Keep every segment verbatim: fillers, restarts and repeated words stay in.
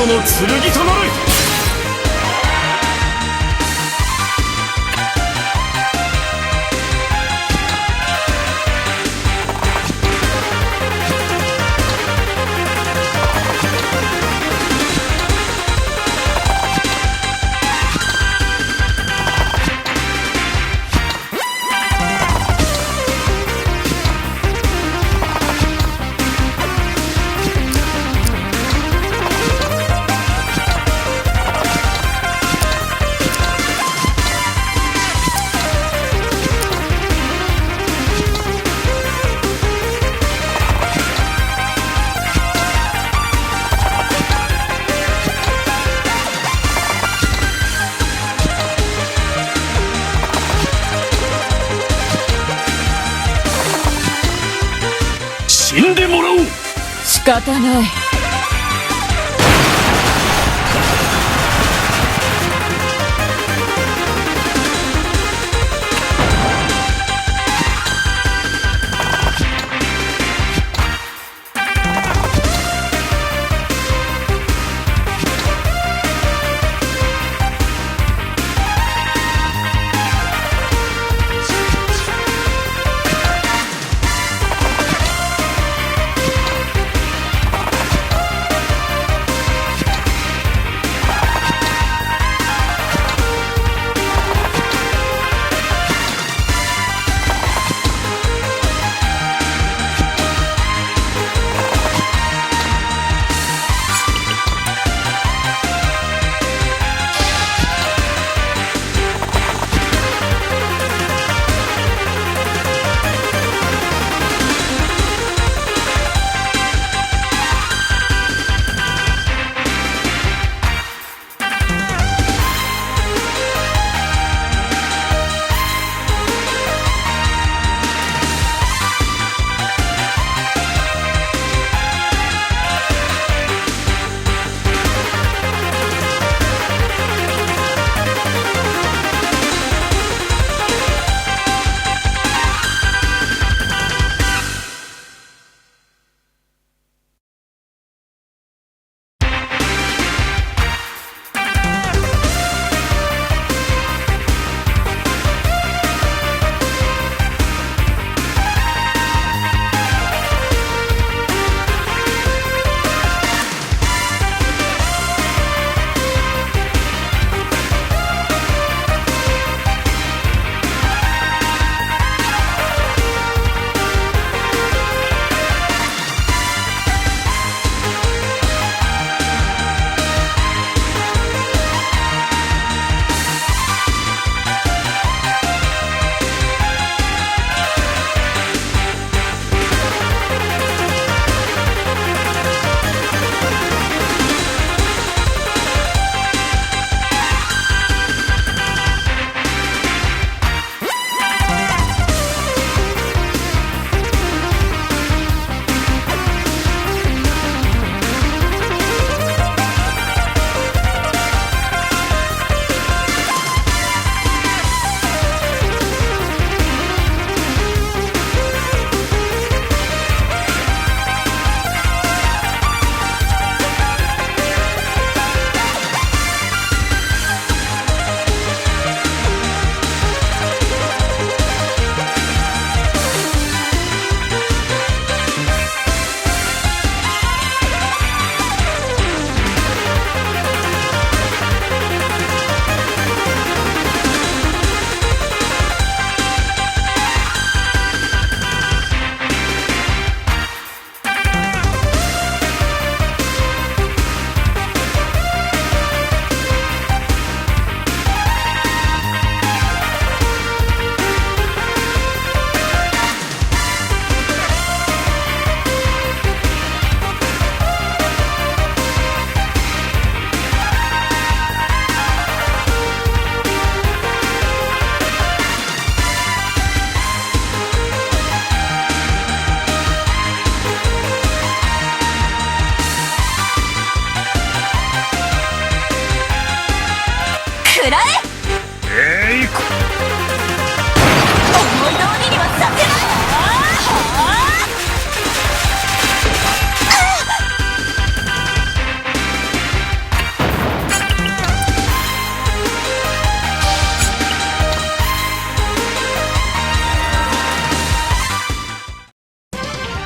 の剣となる。 死んでもらおう。 仕方ない。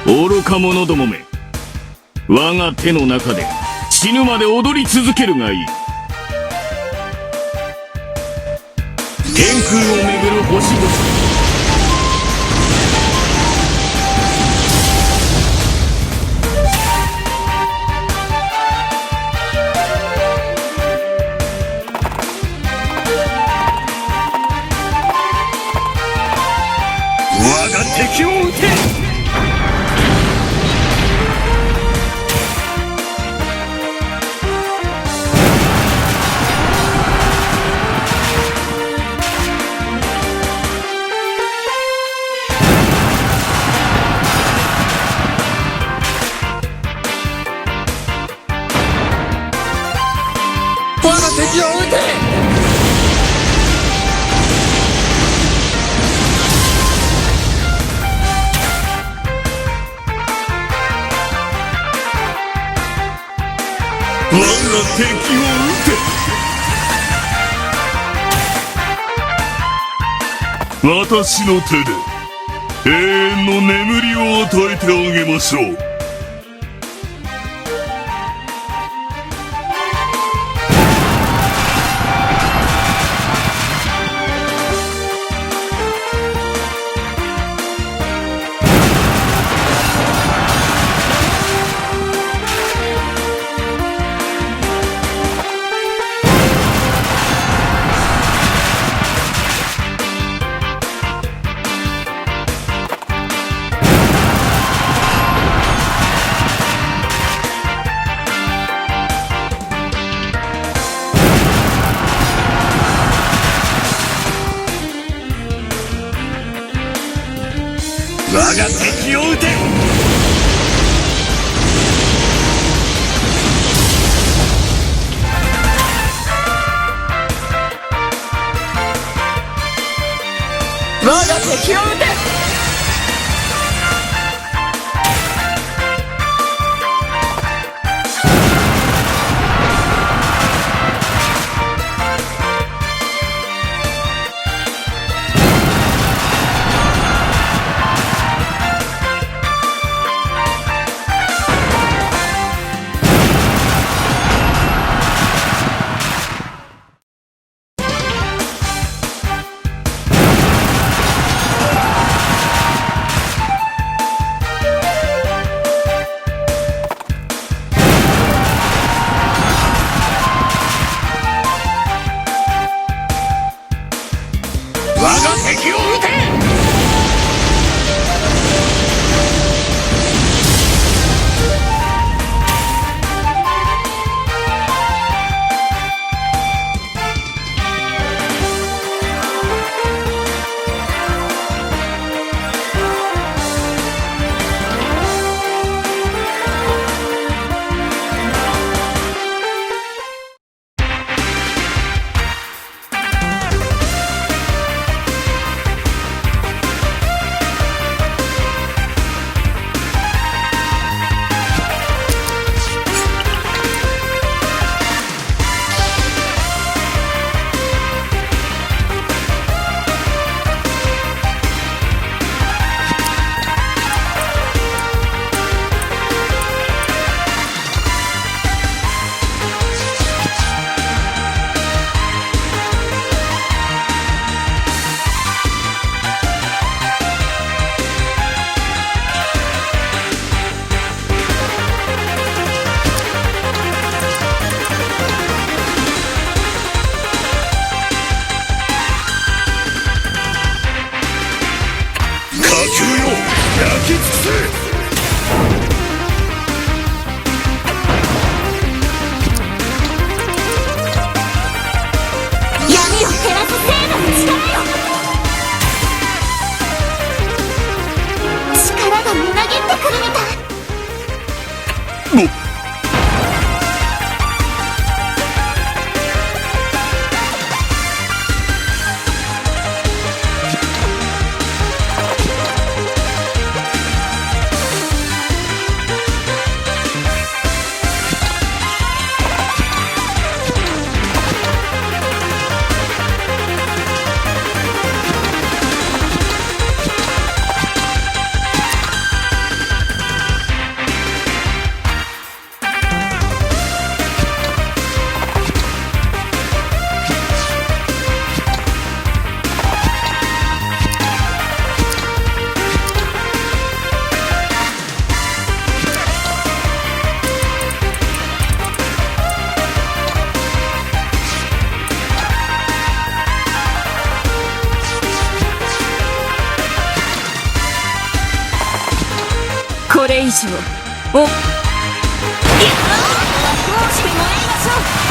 愚か者どもめ、我が手の中で死ぬまで踊り続けるがいい。天空を巡る星々。我が敵を討て。我が敵を討て。我が敵を討て。私の手で永遠の眠りを与えてあげましょう。我が敵を討て。我が敵を討て。我が敵を討て。火球よ、焼き尽くせ！闇を照らす聖なる力よ！力がみなぎってくるみたい！これ以上、お、いや、どうしてもらいましょう。